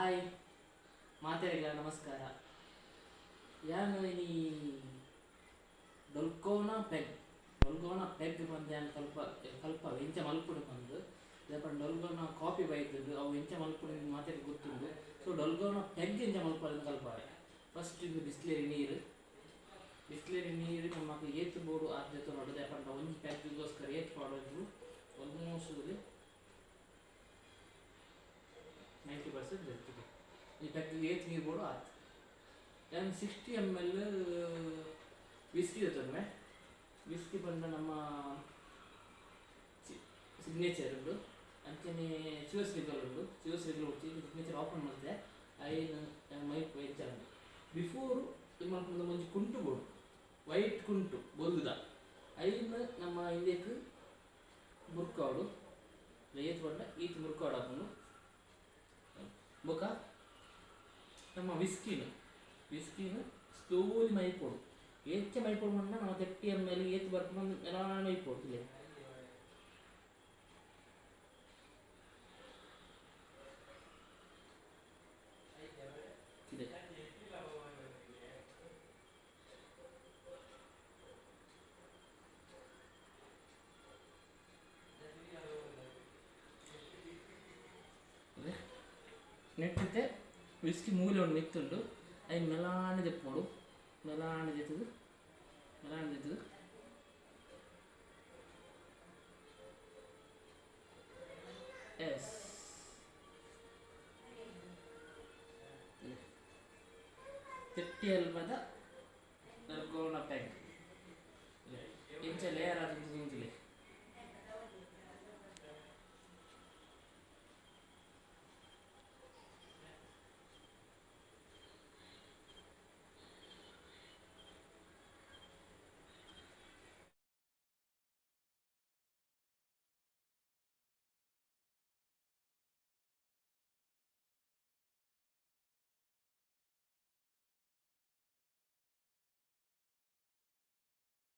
Hi ಮಾತೆರೆಗ್ಲ ನಮಸ್ಕಾರ. ಯಾನು ಈ ಡೊಲ್ಕೋನ ಪೆಗ್ ಪಂದ್ ಯಾನ್ ಕಲ್ಪ ಕಲ್ಪ ಎಂಚ ಮಲ್ಪುಡು ಪಂದ್ ದಾಯೆ ಡೊಲ್ಗೋನ ಕಾಪಿ ಬೈತುಂಡು ಅವು ಎಂಚ ಮಲ್ಪುಡು ಮಾತೆರೆಗ್ ಗೊತ್ತುಂಡು. ಸೊ ಡೊಲ್ಗೋನ ಪೆಗ್ ಎಂಚ ಮಲ್ಪುಡು ಕಲ್ಪಾವೆ. ಫಸ್ಟ್ ಇಂದು ಬಿಸ್ಲೇರಿ ನೀರು ನಮಕ್ ಏತ್ ಬೋಡು ಆತ್ ದೆತೊನೊಡು. ದಾಯೆ ಪಂಡ ಒಂಜಿ ಪೆಗ್ಗೋಸ್ಕರ ಏತ್ ಪಾಡೊಡು ಆಲ್ಮೋಸ್ಟ್ 90% ದೆತ್ತುದು. ಈ ಪೆಗ್ ಏತ್ ನೀರು ಬೋಡು ಆತ್. ಯಾನ್ 60 ml whisky ದೆತೊನುವೆ. ವಿಸ್ಕಿ ಪಂಡ ನಮ್ಮ ಸಿಗ್ನೇಚರ್ ಉಂಡು, ಅಂಚನೆ ಚಿವಸ್ ರಿಗಲ್ ಉಂಡು. ಚಿವಸ್ ರಿಗಲ್ ಉಂಡು ಸಿಗ್ನೇಚರ್ ಓಪನ್ ಮಲ್ತೆ ಐನ್ ಮೈಪ್ ಎಂಚ ಉಂಡು. ಬಿಫೋರ್ ಮಲ್ಪುನ ಒಂಜಿ ಕುಂಟು ಬೋಡು, ವೈಟ್ ಕುಂಟು ಬೊಲ್ದುದ ಐನ್ ನಮ್ಮ ಇಂದೆಕ್ ಮುರ್ಕಾವಡು ಏತ್ ಪಂಡ ಈತ್ ಮುರ್ಕಾವಡು ಆಪುಂಡು. ಬೊಕ ನಮ್ಮ ವಿಸ್ಕಿನ ಸ್ಲೋಲಿ ಮೈಪೊಡು. ಹೆಚ್ಚ ಮೈಪೊಡು ಪಂಡ ನಮ್ಮ 30 ml ಏತ್ ಬರ್ಪುಂಡು ಮೆಲಾನ ಮೈಪೊಡು. ಇಲ್ಲೇ ಇದೆ ನೆಟ್ಟಿತ್ತೆ ವಿಸ್ಕಿ ಮೂಲೆ ಒಂದು ಮಿತ್ತುಂಡು. ಐನ್ ಮೆಲಾನೆ ದೆಪ್ಪೊಡು. ಮೆಲಾನೆ ದೆತ್ತದು ಎಸ್ 30 ಅಲ್ಪದ ಡಲ್ಗೋನ ಪೆಗ್ ಎಂಚ ಲೇಯರ್ ಆದ್